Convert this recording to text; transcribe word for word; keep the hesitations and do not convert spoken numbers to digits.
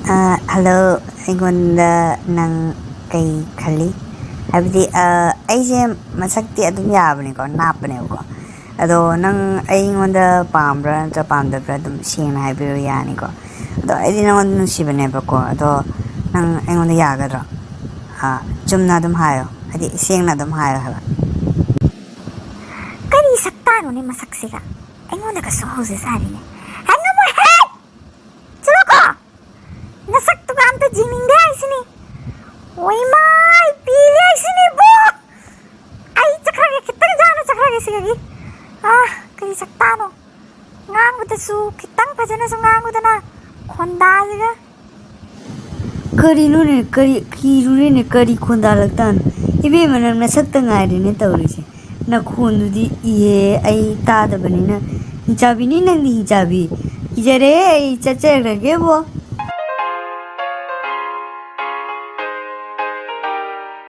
Hello. ꯑꯩꯉꯣꯟꯗ ꯅꯪ ꯀꯩ ꯈꯜꯂꯤ? ꯍꯥꯏꯕꯗꯤ, ꯑꯩꯁꯦ ꯃꯁꯛꯇꯤ ꯑꯗꯨꯝ ꯌꯥꯕꯅꯤꯀꯣ, ꯅꯥꯞꯄꯅꯦꯕꯀꯣ꯫ ꯑꯗꯣ ꯅꯪ ꯑꯩꯉꯣꯟꯗ ꯄꯥꯝꯕ꯭ꯔꯥ ꯅꯠꯇ꯭ꯔꯒ ꯄꯥꯝꯗꯕ꯭ꯔꯥ ꯑꯗꯨꯝ ꯁꯦꯡꯅ ꯍꯥꯏꯕꯤꯔꯣ, ꯌꯥꯅꯤꯀꯣ? ꯑꯗꯣ ꯑꯩꯗꯤ ꯅꯪꯉꯣꯟꯗ ꯅꯨꯡꯁꯤꯕꯅꯦꯕꯀꯣ꯫ ꯑꯗꯣ ꯅꯪ ꯑꯩꯉꯣꯟꯗ ꯌꯥꯒꯗ꯭ꯔꯣ? ꯆꯨꯝꯅ ꯑꯗꯨꯝ ꯍꯥꯏꯌꯣ, ꯍꯥꯏꯗꯤ ꯁꯦꯡꯅ ꯑꯗꯨꯝ ꯍꯥꯏꯌꯣ ꯍꯥꯏꯕ꯫ ꯀꯔꯤ ꯁꯛꯇꯥꯅꯣꯅꯦ ꯃꯁꯛꯁꯤꯒ? ꯑꯩꯉꯣꯟꯗꯒꯁꯨ ꯍꯧꯖ ꯁꯥꯔꯤꯅꯦ꯫ ꯍꯦꯛ ꯉꯝꯃꯣꯏ, ꯍꯦꯛ! ꯆꯠꯂꯣꯀꯣ! ꯅꯁꯛꯇꯨꯒ ꯑꯝꯇ ꯌꯦꯡꯅꯤꯡꯗꯦ ꯍꯥꯏꯁꯤꯅꯤ꯫ ꯑꯣꯏꯃꯥꯏ, ꯄꯦꯜꯂꯦ ꯍꯥꯏꯁꯤꯅꯤꯕꯣ! ꯑꯩ ꯆꯠꯈ꯭ꯔꯒꯦ, ꯈꯤꯇꯪ ꯌꯥꯡꯅ ꯆꯠꯈ꯭ꯔꯒꯦ ꯁꯤꯗꯒꯤ꯫ ꯑꯥ, ꯀꯔꯤ ꯁꯛꯇꯥꯅꯣ? ꯉꯥꯡꯕꯗꯁꯨ ꯈꯤꯇꯪ ꯐꯖꯅꯁꯨ ꯉꯥꯡꯉꯨꯗꯅ, ꯈꯣꯟꯗꯥꯁꯤꯒ꯫ ꯀꯔꯤꯅꯣꯅꯦ, ꯀꯔꯤ ꯀꯤꯔꯨꯔꯦꯅꯦ, ꯀꯔꯤ ꯈꯣꯟꯗꯥ ꯂꯛꯇꯥꯅꯣ? ꯏꯕꯦꯝꯃ, ꯅꯪ ꯅꯁꯛꯇ ꯉꯥꯏꯔꯦꯅꯦ ꯇꯧꯔꯤꯁꯦ꯫ ꯅꯈꯣꯟꯗꯨꯗꯤ ꯏꯍꯦ, ꯑꯩ ꯇꯥꯗꯕꯅꯤꯅ꯫ ꯍꯤꯡꯆꯥꯕꯤꯅꯤ ꯅꯪꯗꯤ, ꯍꯤꯡꯆꯥꯕꯤ꯫ ꯀꯤꯖꯔꯦ, ꯑꯩ ꯆꯠꯆꯈ꯭ꯔꯒꯦꯕꯣ꯫